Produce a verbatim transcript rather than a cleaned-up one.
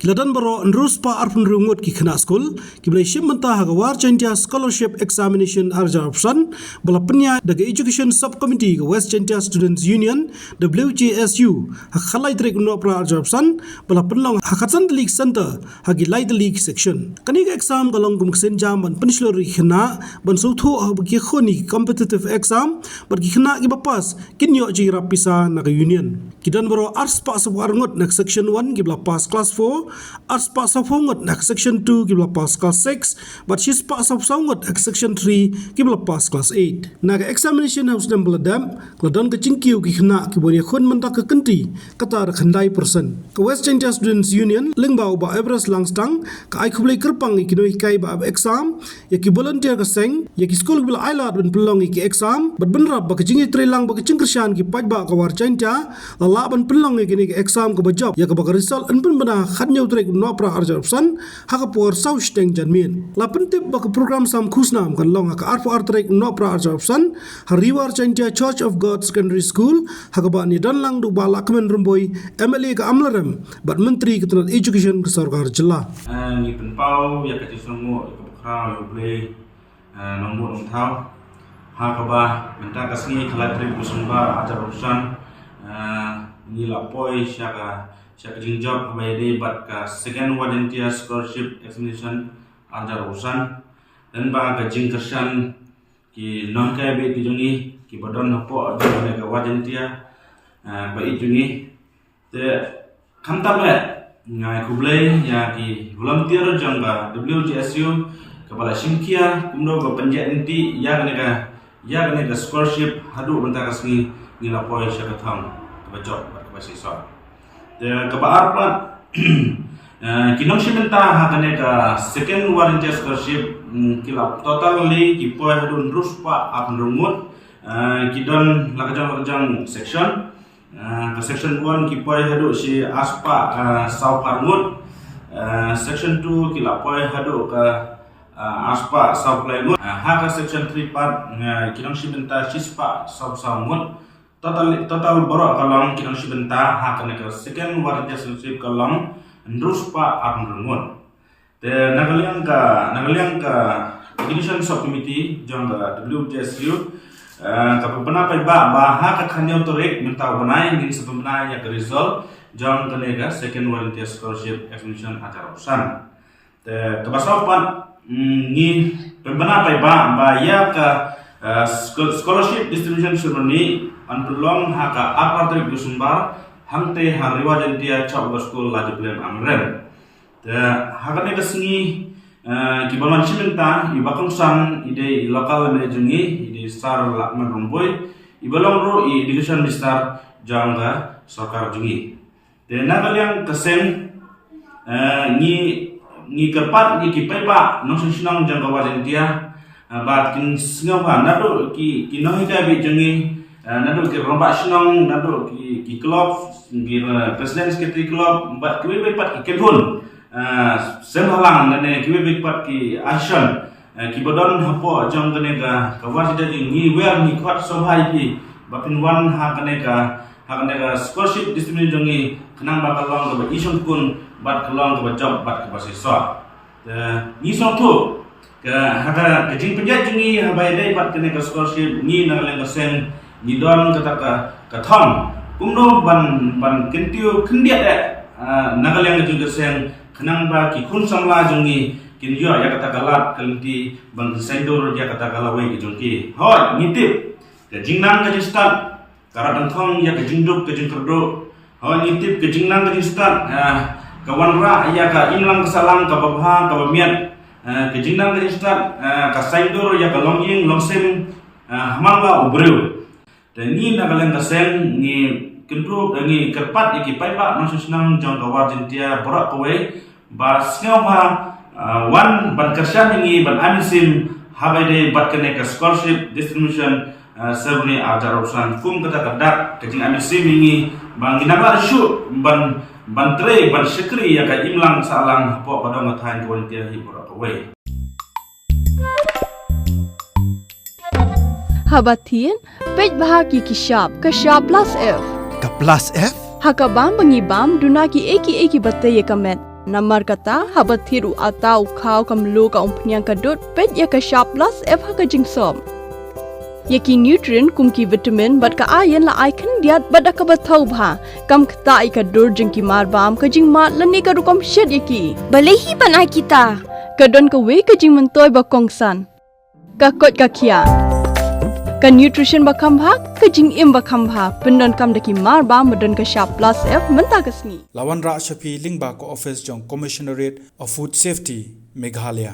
La don baroh hynriew spah arphew hynriew ngut ki khynnah skul kiba la shim bynta ha ka War Jaintia Scholarship Examination ar hajar arphew san, ba la pynïaid da ka Education Sub Committee ka West Jaintia Students Union, W J S U, ha ka lai tarik u Nohprah ar hajar arphew san, ba la pynlong ha ka san tylli ki centre ha ki lai tylli ki section. Kane ka exam ka long kum ka sienjam ban pynshlur ïa ki khynnah ban sngewthuh haba ki khun ïa ki competitive exam, bad ki khynnah kiba pass kin ïoh jingïarap pisa na ka Union. Ki don baroh ar spah sawphew ar ngut na ka section one kiba la pass class four, ar spah sawphew ngut na ka section two kiba la pass class six, bad shi spah sawphew saw ngut na ka section three kiba la pass class eight. Na ka examination ha u snem ba la dep, la don ka jingkiew ki khynnah kiba wan ïakhun mynta ka kynti kata da khyndai percent. Ka West Jaintia Students Union lyngba u Bah Everest Langstang ka ai khublei kyrpang ïa ki nonghikai ba ap exam, ïa ki volunteer ka seng, ïa ki skul kiba la ailad ban pynlong ïa ki exam, bad bynrap ba ka jingïatreilang bad ka jingkyrshan ki paidbah ka War Jaintia la lah ban pynlong ïa kane ka exam kaba jop, ïa kaba ka result yn pynbna ha ka khathynñiew tarik u Nohprah ar hajar arphew san ha ka por saw shiteng janmiet. La pyntip ba ka program sam khusnam kan long ha ka arphew ar tarik u Nohprah ar hajar arphew san ha Ri War Jaintia Church of God Secondary School, ha kaba ngi don lang da u Bah Lahkmen Rymbui, M L A ka Amlarem bad Myntri ka tnat Education ka Sorkar Jylla. Ah, ngi pynpaw ïa ka jingsngewnguh ïa kaba khraw ïa U Blei, ah, Nongbuh Nongthaw. Ha kaba mynta ka sngi ka lai tarik December ar hajar arphew san, ah, ngi la poi sha ka, sha ka jingjop kaba ïadei bad ka Second War Jaintia Scholarship Examination ar hajar arphew san. Lyngba ka jingkyrshan ki nonghikai beit ki jong ngi kiba don hapoh jong kane ka War Jaintia, ah, ba ïeit jong ngi. Te khamtam eh, nga ai khublei ïa ki volunteer jong ka W J S U kaba la shim khia kumno ba pynjah lynti ïa kane ka, ïa kane ka scholarship haduh mynta ka sngi ngi la poi sha ka thong kaba jop bad kaba shisha. Te kaba ar pat, eh, ki nongshim bynta ha kane ka Second War Jaintia Scholarship, mm, ki la total li ki poi haduh hynriew spah arphew hynriew ngut, eh, ki don la ka jong la ka jong section. Ah, ka section one ki poi haduh shi ar spah, ah, saw phra ngut. Ah, section two ki la poi haduh ka, ah, ar spah saw phra ngut. Ah, ha ka section three pat, ah, ki nongshim bynta shi spah saw saw ngut. Total, total baroh ka long ki nongshim bynta ha kane ka Second War Jaintia Scholarship ka long hynriew spah arphew hynriew ngut. Te na ka liang ka, na ka liang ka Education Sub Committee jong ka W J S U, eh, ka pynbna paidbah ba ha ka khathynñiew tarik mynta u bnai ngin sa pynbna ïa ka result jong kane ka Second War Jaintia Scholarship Examination ar hajar arphew san. Te kaba saw pat, mm, ngi pynbna paidbah ba ïa ka, eh, scho-, scholarship distribution ceremony yn pynlong ha ka arphew tarik December hangtei ha Ri War Jaintia Church of God School Laitumkhrah Amlarem. Te ha kane ka sngi, eh, kiba wan shim bynta, iba kongsan i dei i local M L A jong ngi, i dei Sir Lahkmen Rymbui, iba long ruh i Education Minister jong ka sorkar jong ngi. Te na ka liang ka seng, eh, ngi, ngi kyrpad ïa ki paidbah nongshong shnong jong ka War Jaintia, eh, ba kin sngewbha naduh ki, ki nonghikai beit jong ngi, eh, naduh ki rangbah shnong, naduh ki, ki club, ki, eh, president secretary club, bad kiwei kiwei pat ki kynhun, eh, seng bhalang lane kiwei kiwei pat ki association, eh, kiba don hapoh jong kane ka, ka War Jaintia, ngi wer ngi khot sngewbha ïa phi ba phin wan ha kane ka, ha kane ka scholarship distribution jong ngi khnang ba ka long kaba i shongkun bad ka long kaba jop bad kaba shisha. Te ngi sngewthuh ka, ha ka, ka jingpynjah jong ngi haba ïadei bad kane ka scholarship, ngi na ka liang ka seng ngi don kata ka, ka thong kumno ban, ban kyntiew khyndiat eh, ah, na ka liang ka jong ka seng khnang ba ki khun samla jong ngi kin ïoh ïa kata ka lad ka lynti ban saiñdur ïa kata ka lawei ka jong ki. Hooid, ngi tip ka jingnang ka jingstad ka rat nyngkong ïa ka jingduk ka jingkyrduh. Hooid, ngi tip ka jingnang ka jingstad, ah, ka wanrah ïa ka imlang ka sahlang kaba bha kaba miat. Ah, ka jingnang ka jingstad, ah, ka saiñdur ïa ka longïing longsim, ah, ha man la u briew. Te ngi na ka liang ka seng ngi kyntu, eh, ngi kyrpad ïa ki paidbah nongshong shnong jong ka War Jaintia baroh kawei ba sngewbha, ah, wan ban kyrshan ïa ngi ban ai mynsiem haba ïadei bad kane ka scholarship distribution, ah, ceremony ar hajar arphew san kum kata ka dak ka jingai mynsiem ïa ngi ba ngin nang lah shuh ban, ban trei ban shakri ïa ka imlang sahlang hapoh ka dong ka thaiñ ka War Jaintia hi baroh kawei. Haba thied, peit bha ki, ki shap, ka shap plus F. Ka plus F? Ha ka bam ba ngi bam, duna kiei kiei kiba tei ïa ka met. Namar kata, haba thied u atta, u khaw, ka mluh, ka umphniang, ka dud, peit ïa ka Shap Plus F ha ka jingsop. Ïa ki nutrient kum ki vitamin bad ka iron la ai khyndiat bad da kaba thaw bha. Kam ktah ïa ka dur jong ki marbam, ka jingmad lane ka rukom shet ïa ki. Balei hi ban ai kita? Ka don kawei ka jingmyntoi ba kongsan. Ka koit ka khiah. Ka nutrition ba kham bha, ka jingim ba kham bha. Pyndonkam da ki marbam ba don ka Shap Plus F mynta ka sngi. La wanrah sha phi lyngba ka office jong Commissionerate of Food Safety, Meghalaya.